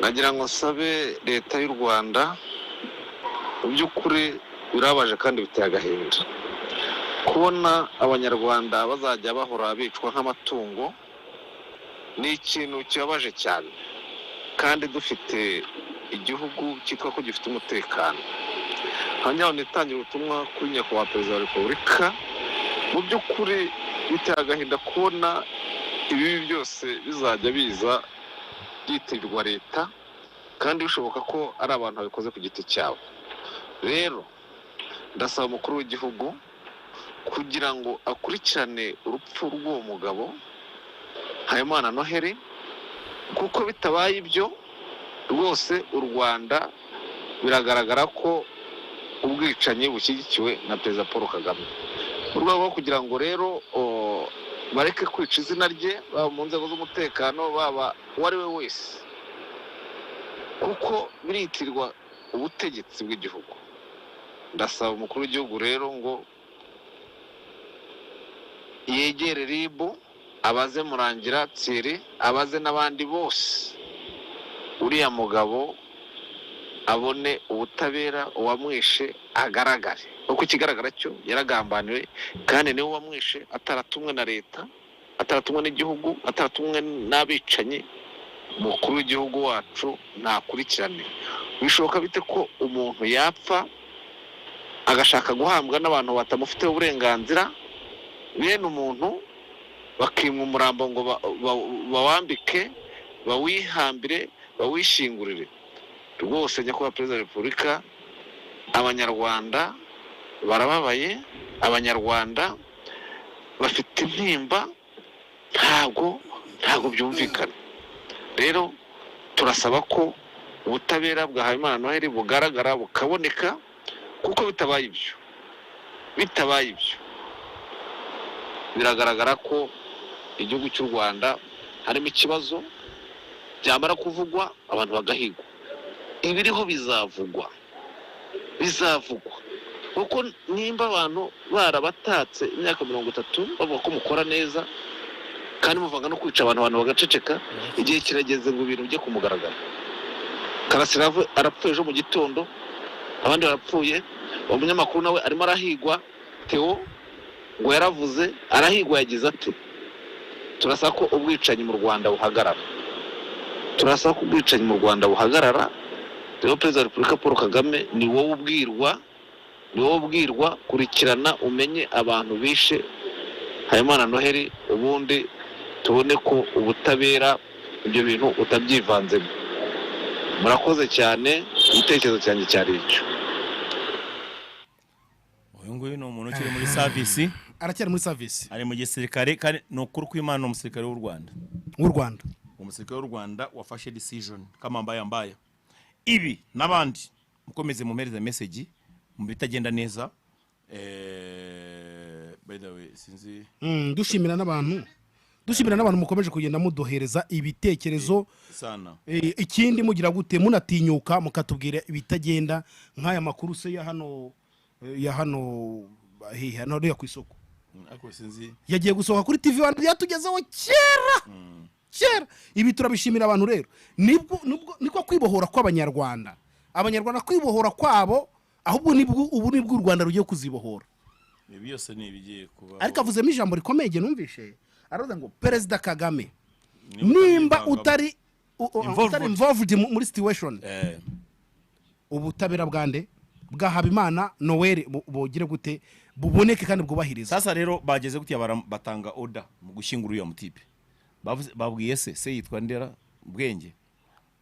Nagira ngo nsabe Leta y'u Rwanda. Mu by'ukuri birabaje kandi biteye agahinda kubona Abanyarwanda bazajya bahora bicwa nk'amatungo. Ni ikintu kibabaje cyane kandi dufite igihugu cyitwa ko gifite umutekano. Hanyuma nitangira ubutumwa kuri Nyakubahwa Perezida wa Repubulika. Mu by'ukuri biteye agahinda kubona ibibi byose bizajya biza byitirirwa leta kandi bishoboka ko ari abantu babikoze ku giti cyabo. Rero ndasaba umukuru w'igihugu kugira ngo akurikirane urupfu rw'uwo mugabo Habimana Noheli, kuko bitabaye ibyo rwose u Rwanda biragaragara ko ubwicanyi bushyigikiwe na Perezida Paul Kagame. Mu rwego rwo kugira ngo rero bareke kwica izina rye, baba mu nzego z'umutekano, baba uwo ari we wese, kuko biritirwa ubutegetsi bw'igihugu. Ndasaba umukuru w'igihugu rero ngo yegere RIB, abaze Murangira Thierry, abaze n'abandi bose, uriya mugabo abone ubutabera, uwamwishe agaragare, kuko ikigaragara cyo yaragambaniwe kandi niwe wamwishe, ataratumwe na leta, ataratumwe n'igihugu, ataratumwe n'abicanyi. Umukuru w'igihugu wacu ntakurikirane. Bishoboka bite ko umuntu yapfa agashaka guhambwa n'abantu batamufiteho uburenganzira, bene umuntu bakimwa umurambo ngo bawambike, bawihambire, bawishingurire? Rwose Nyakubahwa Perezida wa Repubulika, Abanyarwanda barababaye, Abanyarwanda bafite intimba. Ntabwo byumvikana. Rero turasaba ko ubutabera bwa Habimana Noheli bugaragara, bukaboneka, kuko bitabaye ibyo biragaragara ko igihugu cy'u Rwanda harimo ikibazo. Byamara kuvugwa abantu bagahigwa. Ibiriho bizavugwa, bizavugwa, kuko nimba abantu barabatatse imyaka 30 bavuga ko mukora neza kandi muvanga no kwica abantu, abantu bagaceceka, igihe kirageze ngo ibintu bijye ku mugaragaro. Karasira arapfuye ejo mu gitondo, abandi barapfuye, uwo munyamakuru nawe arimo arahigwa, Theo, ngo yaravuze arahigwa, yagize ati: "Turasaba ko ubwicanyi mu Rwanda buhagarara, turasaba ko ubwicanyi mu Rwanda buhagarara." Rero Perezida wa Repubulika Paul Kagame, ni wowe ubwirwa, ni wowe ubwirwa. Kurikirana umenye abantu bishe Habimana Noheli, ubundi tubone ko ubutabera ibyo bintu utabyivanzemo. Murakoze cyane, igitekerezo cyanjye cyari icyo. Uyu nguyu ni umuntu ukiri muri service. Aracyari muri service. Ari mu gisirikare kandi ni ukuri kw'Imana, ni umusirikare w'u Rwanda. W'u Rwanda. Umusirikare w'u Rwanda wafashe decision kama mbaya mbaya. Ibi n'abandi mukomeze mumpereze message mu bitagenda neza. By the way, sinzi. Dushimira n'abantu mukomeje kugenda muduhereza ibitekerezo. Sana. Ikindi mugira gute, munatinyuka mukatubwira ibitagenda nk'aya makuru se ya hano, ya hano hehe, hano hariya ku isoko. Ariko sinzi. Yagiye gusohoka kuri TV One, yatugezeho kera kera. Ibi turabishimira abantu. Rero nibwo niko kwibohora kw'Abanyarwanda, Abanyarwanda kwibohora kwabo. Ahubwo nibwo ubu nibwo u Rwanda rugiye kuzibohora. Ibi byose ni ibigiye kuba. Ariko avuzemo ijambo rikomeye igihe numvishe aravuga ngo Perezida Kagame, Niba nimba utabyivangamo. utari Involved. utari involved muri situation, ubutabera bwande, bwa Habimana Noel bugire gute, buboneke kandi bwubahirize. Sasa rero bageze gutya batanga order mu gushyingura uriya mutipe. Babwiye se yitwa Ndera Bwenge,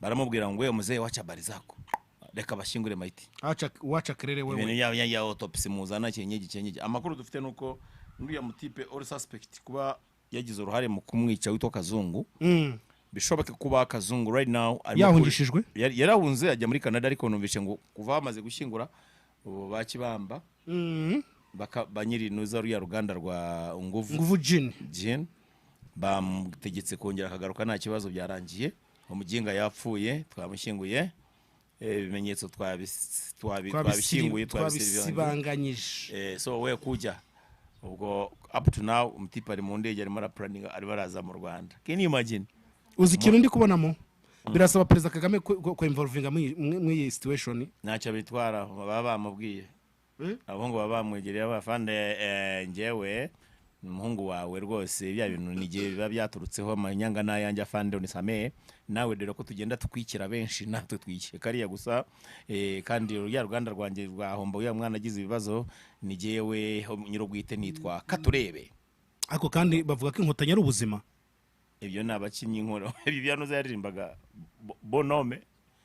baramubwira ngo: "We muzee, wacha habari zako, reka bashyingure maiti." Wacha kerere Ibintu wewe. ya autopsy muzana cyenyeji cyenyeji. Amakuru dufite nuko uriya mutipe all suspect kuba yagize uruhare mu kumwica witwa Kazungu. Bishoboke kuba Kazungu right now arimo Yahungishijwe? Yarahunze ajya muri Canada, ariko numvishe ngo kuva bamaze gushyingura ubu bakibamba ba nyiri nuza ruriya ruganda rwa Nguvu Nguvu Gin. Gin bamutegetse kongera akagaruka, nta kibazo, byarangiye. Umuginga yapfuye, twamushyinguye, ibimenyetso twabishyinguye, twabisibanganyije. Twabisibanganyije. So we kujya ubwo up to now umutipe ari mu ndege, arimo araplanninga, arimo araza mu Rwanda. Can you imagine? Uzi ikintu ndi kubonamo? Birasaba Perezida Kagame ku involvinga muri iyi situation. Ntacyo bitwara, baba bamubwiye. Abahungu baba bamwegereye, abafande, njyewe umuhungu wawe rwose, bya bintu n'igihe biba byaturutseho amanyanga n'ayanjye, afande, unisamee nawe, dore ko tugenda twikira benshi, natwe twikiye kariya gusa, kandi ruriya ruganda rwanjye rwahomba, uriya mwana agize ibibazo, ni jyewe nyir'ubwite nitwa Katurebe. Ariko kandi bavuga ko Inkotanyi ari ubuzima. Ibyo ni abakinnyi inkoro, ibi byanoze yaririmbaga Bonome.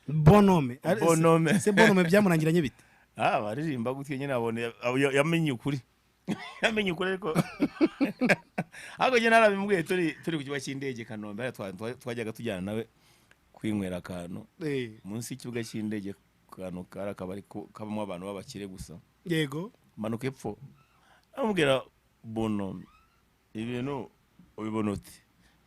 Bonome. Bonome. Se Bonome byamurangiranye bite? Ah, baririmba gutyo nyine, abone yamenye ukuri, yamenye ukuri. Ariko njye narabimubwiye turi ku kibuga cy'indege i Kanombe, hariya twajyaga tujyana nawe kwinywera akantu munsi y'ikibuga cy'indege, akantu kari akabari kabamo abantu b'abakire gusa. Manuka epfo, amubwira: "Bonome, ibintu ubibona ute?"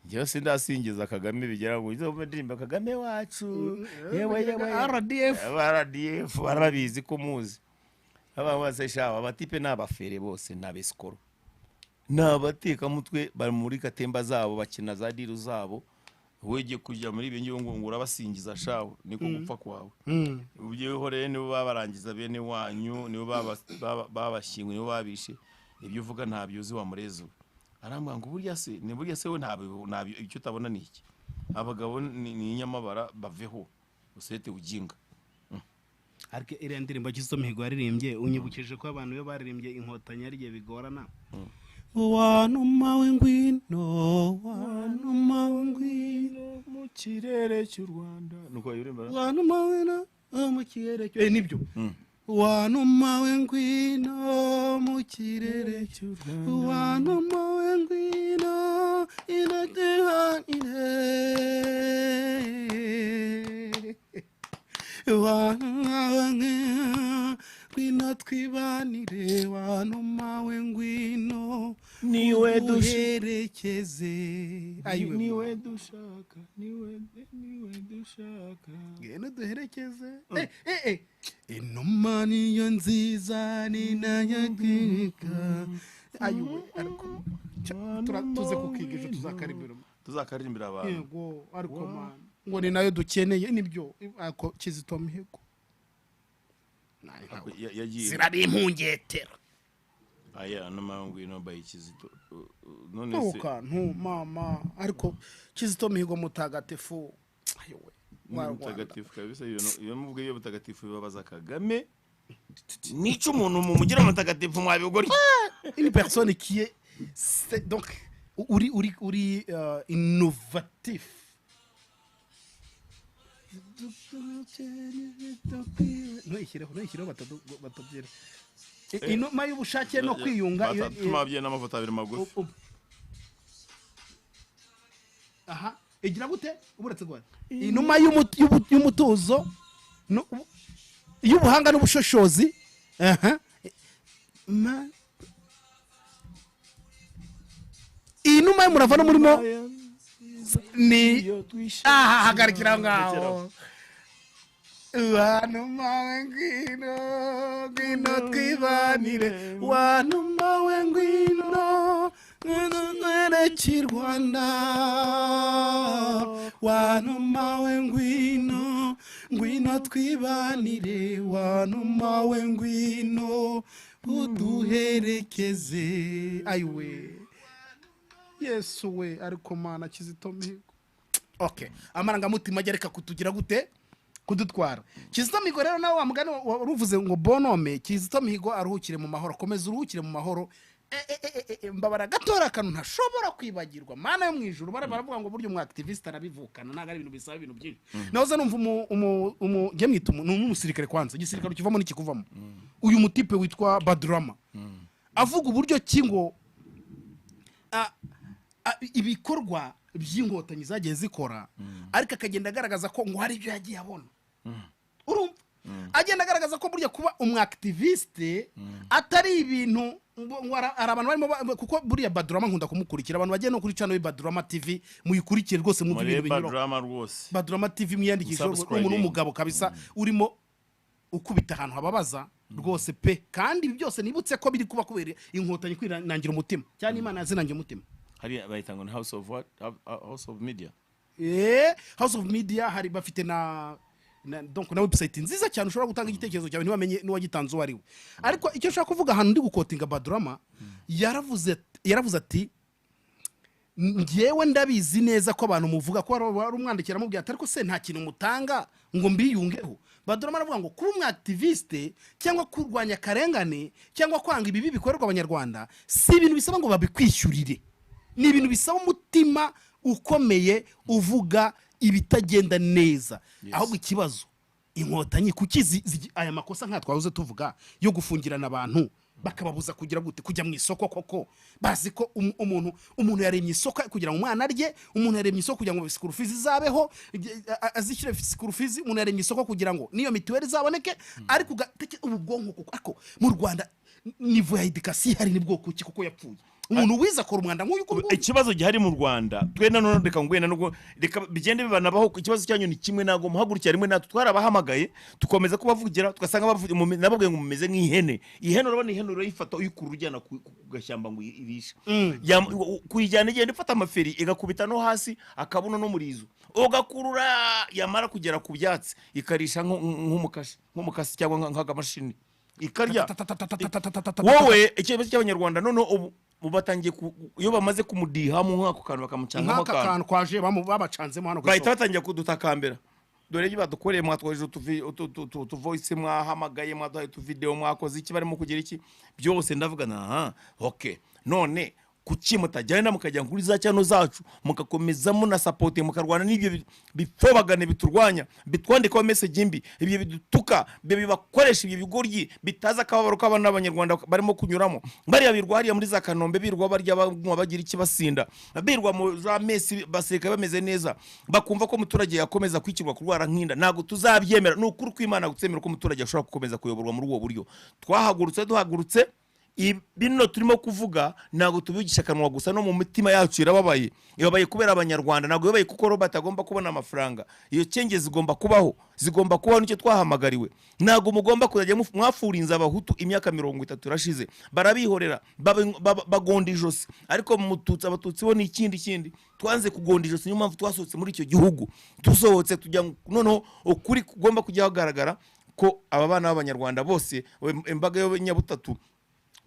Njyewe sindasingiza Kagame bigera ngo uze ndirimba Kagame wacu, yewe yewe. RDF. RDF barabizi ko muzi aba bose shawa, abatipe ni abafere bose, ni abesikoro, ni abatekamutwe, bari muri katemba zabo, bakina za deal zabo. Wege kujya muri ibyo ngibyo ngo urabasingiza shawe, niko gupfa kwawe. Ubyeho rero, nibo babarangiza bene wanyu, nibo babashyinguye, nibo babishe. Ibyo uvuga ntabyo uzi wa murezi we. Arambwira ngo burya se ni burya se we ntabyo, icyo utabona ni iki? Abagabo ni inyamabara, baveho usete ujinga. Ariko iriya ndirimbo Kizito Mihigo yaririmbye, unyibukije ko abantu iyo baririmbye Inkotanyi ari igihe bigorana. Wanuma we ngwino, wanuma we ngwino mu kirere cy'u Rwanda, nuko yuririmba. Wanuma we na mu kirere cy'u nibyo. Wanuma we ngwino mu kirere cy'u Rwanda, wanuma we ngwino inatehanire, wanuma we ngwino twibanire, wanuma we ngwino Niwe uduherekeze. Ayiwe, niwe dushaka, niwe dushaka. Ngwino duherekeze. Inuma niyo nziza, ni nayo twika. Ayiwe, ariko tuze kukiga ejo, tuzakaririmbira. Tuzakaririmbira abantu. Yego, ariko man, ngo ni nayo dukeneye, nibyo. Ariko Kizito Mihigo Yagiye zirari impungetera. Aya numa ngwino by Kizito. None se Ntukantu mama, ariko Kizito Mihigo mutagatifu, ayiwe. Ni mutagatifu kabisa. Iyo muvuga iyo mutagatifu bibabaza Kagame, nica umuntu mumugira mutagatifu mwabigori. Une personne qui est donc uri innovatif. Ntuyishyireho batabyera inuma y'ubushake no kwiyunga. Batuma n'amavuta abiri magufi. Aha igira gute? Uburetse gwa inuma y'umutuzo y'ubuhanga n'ubushoshozi. Aha. Iyi numa y'umurava n'umurimo ni aha, hagarikira aho ngaho. Wanuma we ngwino, ngwino twibanire, wanuma we ngwino, ngwino nkwereke i Rwanda, wanuma we ngwino, ngwino twibanire, wanuma we ngwino uduherekeze. Ayiwe Yesu we, ariko Mana, Kizito Mihigo. Okay, amarangamutima ajya reka kutugira gute, kudutwara. Kizito Mihigo rero nawe, wa mugani waruvuze ngo Bonome Kizito Mihigo aruhukire mu mahoro, komeza uruhukire mu mahoro. Mbabara gatora akantu ntashobora kwibagirwa, Mana yo mu ijuru. Baravuga ngo burya umu activiste arabivukana, ntabwo ari ibintu bisaba ibintu byinshi. Nahoze numva umu njye mwita ni umusirikare kwanza, igisirikare ukivamo n'ikikuvamo. Uyu mutipe witwa Badrama avuga uburyo ki ngo ibikorwa by'Inkotanyi zagiye zikora, ariko akagenda agaragaza ko ngo hari ibyo yagiye abona. Urumva agenda agaragaza ko burya kuba umwactiviste atari ibintu ngo hari abantu barimo kuko buriya Badrama nkunda kumukurikira. Abantu bagiye no kuri channel Badrama TV, muyikurikire rwose, mwumve ibintu Mureba binyuraho. Drama rwose. Badrama TV, mwiyandikishe. Musubscribing. Umuntu w'umugabo kabisa urimo ukubita ahantu hababaza rwose pe. Kandi ibi byose nibutse ko biri kuba kubera Inkotanyi kwinangira umutima cyane, Imana yazinangiye umutima. Hariya bahita ngo ni house of what? House of media. House of Media hari bafite na donc na website nziza cyane, ushobora gutanga igitekerezo cyawe ntibamenye n'uwagitanze uwo ari we. Ariko icyo nshaka kuvuga, ahantu ndi guquotinga Badrama, yaravuze ati: "Njyewe ndabizi neza ko abantu muvuga ko wari umwandikira amubwira ati: 'Ariko se nta kintu mutanga ngo mbiyungeho?'" Badrama aravuga ngo kuba umu activiste cyangwa kurwanya akarengane cyangwa kwanga ibibi bikorerwa Abanyarwanda si ibintu bisaba ngo babikwishyurire, ni ibintu bisaba umutima ukomeye uvuga ibitagenda neza. Ahubwo ikibazo, Inkotanyi kuki aya makosa nka twahoze tuvuga yo gufungirana abantu, bakababuza kugira gute, kujya mu isoko? Koko bazi ko umuntu yaremye isoko kugira ngo umwana arye, umuntu yaremye isoko kugira ngo school fees izabeho, azishyure school fees, umuntu yaremye isoko kugira ngo n'iyo mituweli izaboneke. Ariko ubu bwonko koko, ariko mu Rwanda niveau ya éducation ihari ni bwoko ki kuko yapfuye? Umuntu wize akora umwanda nk'uyu nguyu. Ikibazo gihari mu Rwanda, twe nanone reka ngwena nubwo reka bigende bibanabaho, ikibazo cyanyu ni kimwe. Ntabwo muhagurukira rimwe. Natwe twarabahamagaye, tukomeza kubavugira, tugasanga nababwiye ngo mumeze nk'ihene. Ihene, urabona ihene, urayifata uyikurura ujyana ku gashyamba ngo irishe. Kuyijyana igenda ifata amaferi, igakubita no hasi akabuno n'umurizo, ugakurura, yamara kugera ku byatsi ikarisha nk'umukasi cyangwa nk'akamashini ikarya. Wowe ikibazo cy'Abanyarwanda noneho ubu batangiye iyo bamaze kumudihamo nk'ako kantu, bakamucangamo nk'aka akantu kantu kwaje babacanzemo hano ku bahita isoko. Batangira kudutakambira: "Dore ibyo badukoreye, mwatwohereje utuvoice, mwahamagaye, mwaduhaye utuvideo, mwakoze iki, barimo kugira iki byose." Ndavuga na aha, okay, none kuki mutajyana mukajya kuri za channel zacu, mugakomeza munasupporte, mukarwana n'ibyo bipfobagane biturwanya, bitwandikaho message mbi, ibyo bidutuka, ibyo bibakoresha, ibyo bigoryi bitazi akababaro k'abana b'Abanyarwanda barimo kunyuramo? Bariya birwa hariya muri za Kanombe, birwa barya, banywa, bagira iki, basinda, birwa mu za mesi, baseka bameze neza, bakumva ko umuturage yakomeza kwikirwa kurwara nk'inda. Ntabwo tuzabyemera, ni ukuri kw'Imana gutsemera ko umuturage ashobora gukomeza kuyoborwa muri ubwo buryo. Twahagurutse, duhagurutse bino turimo kuvuga, ntabwo tubigisha akanwa gusa, no mu mitima yacu irababaye. Ibabaye kubera Abanyarwanda, ntabwo ibabaye kuko Robert agomba kubona amafaranga. Iyo change zigomba kubaho, zigomba kubaho, nicyo twahamagariwe. Ntabwo mugomba kuzajya mwafurinze Abahutu imyaka 30 irashize, barabihorera, bagonda ijosi. Ariko mututsi, Abatutsi bo ni ikindi kindi. Twanze kugonda ijosi, niyo mpamvu twasohotse muri icyo gihugu. Dusohotse tujya noneho ukuri kugomba kujya hagaragara ko aba bana b'Abanyarwanda bose, imbaga y'Abanyabutatu,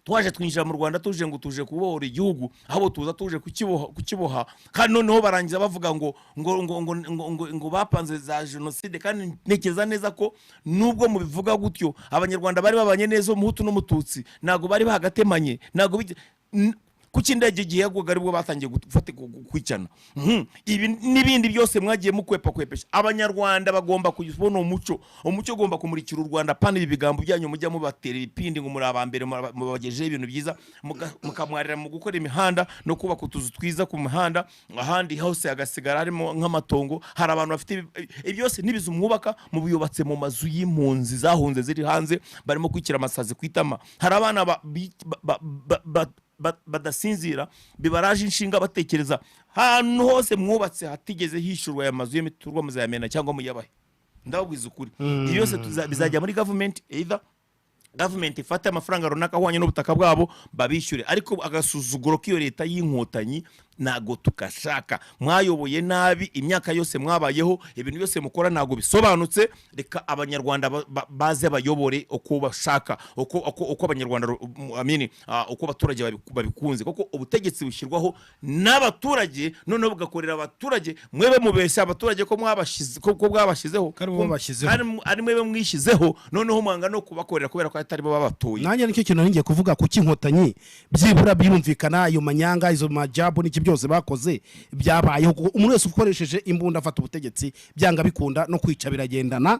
twaje twinjira mu Rwanda tuje ngo tuje kubohora igihugu, ahubwo tuza tuje kukiboha. Kandi noneho barangiza bavuga ngo bapanze za jenoside. Kandi ntekereza neza ko nubwo mubivuga gutyo, Abanyarwanda bari babanye neza, Umuhutu n'Umututsi ntabwo bari bagatemanye, ntabwo kuki indege igihe yagwaga aribwo batangiye gufata kwicana? Ibi n'ibindi byose mwagiye mukwepa kwepesha Abanyarwanda bagomba kubona umuco. Umuco ugomba kumurikira u Rwanda, pana ibi bigambo byanyu mujya mubatera ibipindi ngo muri abambere, mubagejeho ibintu byiza, mukamwarira mu gukora imihanda no kubaka utuzu twiza ku mihanda, ahandi hose hagasigara harimo nk'amatongo. Hari abantu bafite ibi byose n'ibizu mwubaka, mubiyubatse mu mazu y'impunzi zahunze ziri hanze, barimo kwikira amasazi ku itama. Hari abana badasinzira, bibaraje inshinga, batekereza ahantu hose mwubatse hatigeze hishyurwa. Aya mazu y'imiturwa muzayamena cyangwa muyabahe? Ndababwiza ukuri, ibi byose bizajya muri government, either government ifate amafaranga runaka ahwanye n'ubutaka bwabo babishyure. Ariko agasuzuguro k'iyo leta y'Inkotanyi ntago tukashaka. Mwayoboye nabi imyaka yose mwabayeho, ibintu byose mukora ntabwo bisobanutse. Reka Abanyarwanda baze bayobore uko bashaka, uko Abanyarwanda amini, uko abaturage babikunze, kuko ubutegetsi bushyirwaho n'abaturage, noneho bugakorera abaturage. Mwebe mubeshya abaturage ko mwabashize, ko bwabashyizeho. Ko ari bo babashyizeho. Ari mwebe mwishyizeho, noneho mwanga no kubakorera kubera ko atari bo babatoye. Nanjye nicyo kintu nari ngiye kuvuga: kuki Inkotanyi byibura birumvikana ayo manyanga, izo majabu n'iki byose bakoze byabayeho, kuko umuntu wese ukoresheje imbunda afata ubutegetsi, byanga bikunda no kwica biragendana.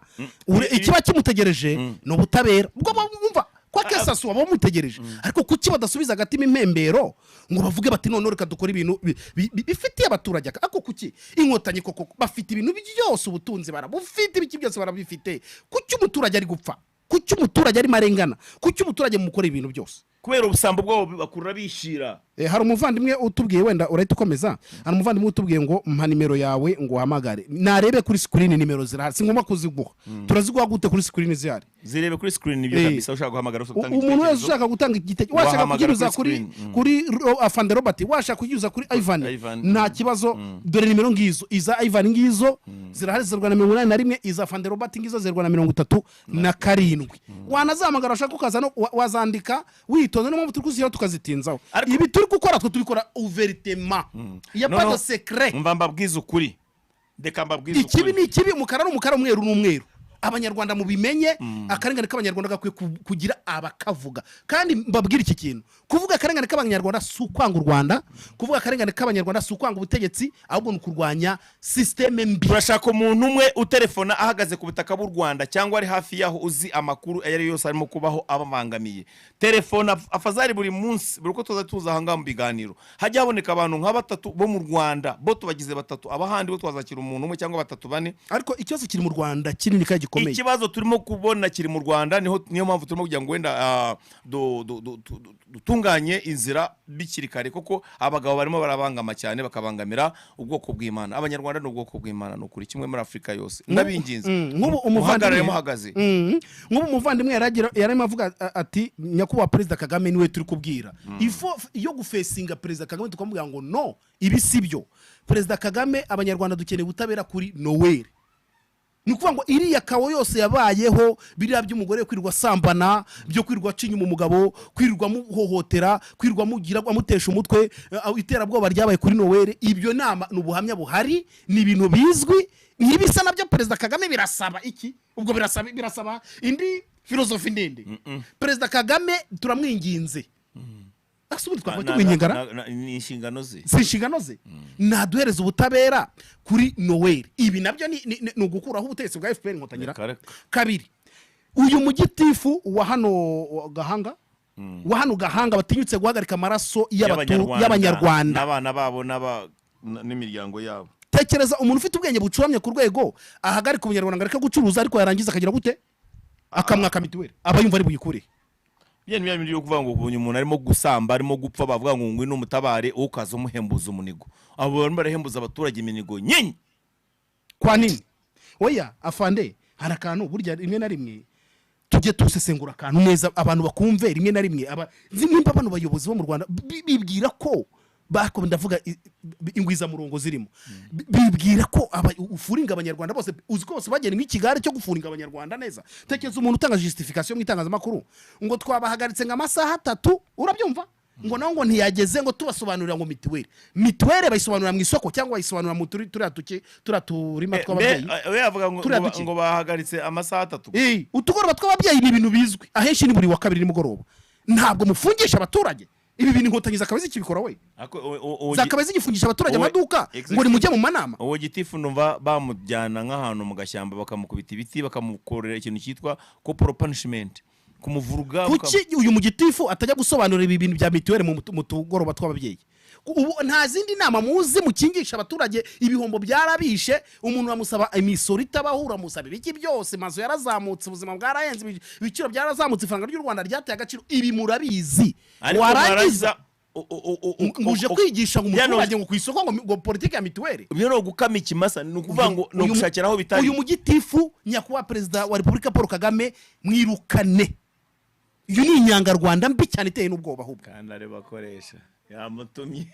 Ikiba kimutegereje ni ubutabera, ubwo bumva kwa kesasu baba bamutegereje. Ariko kuki badasubiza agatima impembero ngo bavuge bati: "Noneho reka dukore ibintu bifitiye abaturage Ariko kuki Inkotanyi koko bafite ibintu byose, ubutunzi barabufite, ibiki byose barabifite, kuki umuturage ari gupfa? Kuki umuturage arimo arengana? Kuki umuturage mukora ibintu byose? Kubera ubusambo bwabo bakurura bishyira. Hari umuvandimwe utubwiye, wenda urahita ukomeza, hari umuvandimwe utubwiye ngo mpa nimero yawe ngo uhamagare. Narebe kuri screen, nimero zirahari, si ngombwa kuziguha. Turaziguha gute kuri screen zihari? Zirebe kuri screen nibyo kabisa. Ushaka guhamagara, ushaka gutanga Umuntu wese igitekerezo, ushaka gutanga igitekerezo, washaka wahamagara kuginyuza kuri kuri screen. Kuri afande Robert, washaka kuginyuza kuri Ivan, Ivan. nta kibazo. Dore nimero ngizo, iza Ivan ngizo zirahari, zirwa na 81, iza afande Robert ngizo zirwa na 37. Wanazahamagara washaka ukaza no wazandika witonze. Niyo mpamvu turi kuzishyiraho tukazitinzaho. Ibi turi gukora twe tubikora ouvertement, ya No, pas no. de secret. Mva mbabwize ukuri, reka mbabwize Ikibi ukuri. ni ikibi, umukara ni umukara, umweru ni umweru. Abanyarwanda mubimenye, akarengane k'Abanyarwanda gakwiye kugira abakavuga. Kandi mbabwire iki kintu: kuvuga akarengane k'Abanyarwanda si ukwanga u Rwanda, kuvuga akarengane k'Abanyarwanda si ukwanga ubutegetsi, ahubwo ni ukurwanya système mbi. Turashaka umuntu umwe utelefona ahagaze ku butaka bw'u Rwanda cyangwa ari hafi yaho, uzi amakuru ayo ari yo yose arimo kubaho ababangamiye. Telefone afazari buri munsi, buri uko tuza tuza ahangaha mu biganiro, hajya haboneka abantu nka batatu bo mu Rwanda, bo tubagize batatu. Abahandi bo twazakira umuntu umwe cyangwa batatu, bane. Ariko ikibazo kiri mu Rwanda kinini kandi gikomeye. Ikibazo turimo kubona kiri mu Rwanda, niho niyo mpamvu turimo kugira ngo wenda dutunganye inzira bikiri kare, kuko abagabo barimo barabangama cyane, bakabangamira ubwoko bw'Imana. Abanyarwanda ni ubwoko bw'Imana, ni ukuri kimwe muri Afurika yose. Ndabinginze, Nk'ubu muhagarare umuvandimwe muhagaze. Nk'ubu umuvandimwe yararimo avuga ati nyakubahwa Perezida Kagame niwe turi kubwira, ifo yo gufacinga Perezida Kagame tukamubwira ngo no, ibi si byo. Perezida Kagame, Abanyarwanda dukeneye ubutabera kuri Noweli. Ni ukuvuga ngo iriya kawo yose yabayeho, biriya by'umugore kwirirwa asambana, byo kwirirwa aca inyuma umugabo, kwirirwa amuhohotera, kwirirwa amugira amutesha umutwe, iterabwoba ryabaye kuri Noweli, ibyo nama ni ubuhamya buhari, ni ibintu bizwi. Nk'ibisa nabyo Perezida Kagame birasaba iki? Ubwo birasaba indi filozofi ndende. Perezida Kagame turamwinginze. Ese ubundi twakora tumwingingara? Ni inshingano ze. Si inshingano ze? Naduhereza ubutabera kuri Noweli. Ibi nabyo ni ugukuraho ubutegetsi bwa FPR Inkotanyi. Reka, reka. Kabiri, uyu mugitifu wa hano wa Gahanga, wa hano Gahanga, batinyutse guhagarika amaraso y'Abanyarwanda n'abana babo n'imiryango yabo. Tekereza umuntu ufite ubwenge bucuramye ku rwego ahagarika Umunyarwanda ngo areke gucuruza, ariko yarangiza akagira gute? Akamwaka mituweli. Aba yumva ari buyikure? Bya ni bya bindi byo kuvuga ngo ubonye umuntu arimo gusamba, arimo gupfa, bavuga ngo ngwino umutabare, wowe ukaza umuhembuza umunigo. Abo barimo barahembuza abaturage iminigo nyinyi. Kwa nini? Oya afande, hari akantu burya rimwe na rimwe tujye tusesengura akantu neza, abantu bakumve. Rimwe na rimwe aba nzi nimba bano bayobozi bo mu Rwanda bibwira ko bako, ndavuga ingwizamurongo zirimo, bibwira ko ufuringa Abanyarwanda bose. Uzi ko bose bagenda nk'ikigare cyo gufuringa Abanyarwanda neza. Tekereza umuntu utanga justification mu itangazamakuru ngo twabahagaritse ngo amasaha 3, urabyumva, ngo naho ngo ntiyageze, ngo tubasobanurira ngo mituweli. Mituweli bayisobanurira mu isoko cyangwa bayisobanurira mu turi turiya duke, turiya turima tw'ababyeyi? We yavuga ngo Turiya ngo duke. ngo bahagaritse amasaha 3. Utugoroba tw'ababyeyi ni ibintu bizwi, ahenshi ni buri wa kabiri nimugoroba. Ntabwo mufungisha abaturage. Ibi bintu Inkotanyi zakaba zikibikora we? Ako- Zakaba zigifungisha abaturage amaduka ngo nimujye mu manama? Uwo gitifu numva bamujyana nk'ahantu mu gashyamba, bakamukubita ibiti, bakamukorera ikintu cyitwa corporal punishment, kumuvuruga. Kuki uyu mugitifu atajya gusobanura ibi bintu bya mituweli mu tugoroba tw'ababyeyi? Ubu nta zindi nama muzi mukingisha abaturage? Ibihombo byarabishe. Umuntu uramusaba imisoro itabaho, uramusaba ibiki byose, amazu yarazamutse, ubuzima bwarahenze, ibiciro byarazamutse, ifaranga ry'u Rwanda ryateye agaciro. Ibi murabizi. Ariko warangiza mwarangiza ngo uje kwigisha ngo umuturage ngo ku isoko ngo politiki ya mituweli. Ibyo ni ugukama ikimasa, ni ukuvuga ngo ni ugushakira aho bitari. Uyu mugitifu, nyakubahwa Perezida wa Repubulika Paul Kagame, mwirukane. Uyu ni inyangarwanda mbi cyane, iteye n'ubwoba ahubwo. Kandi ari bakoresha yamutumye.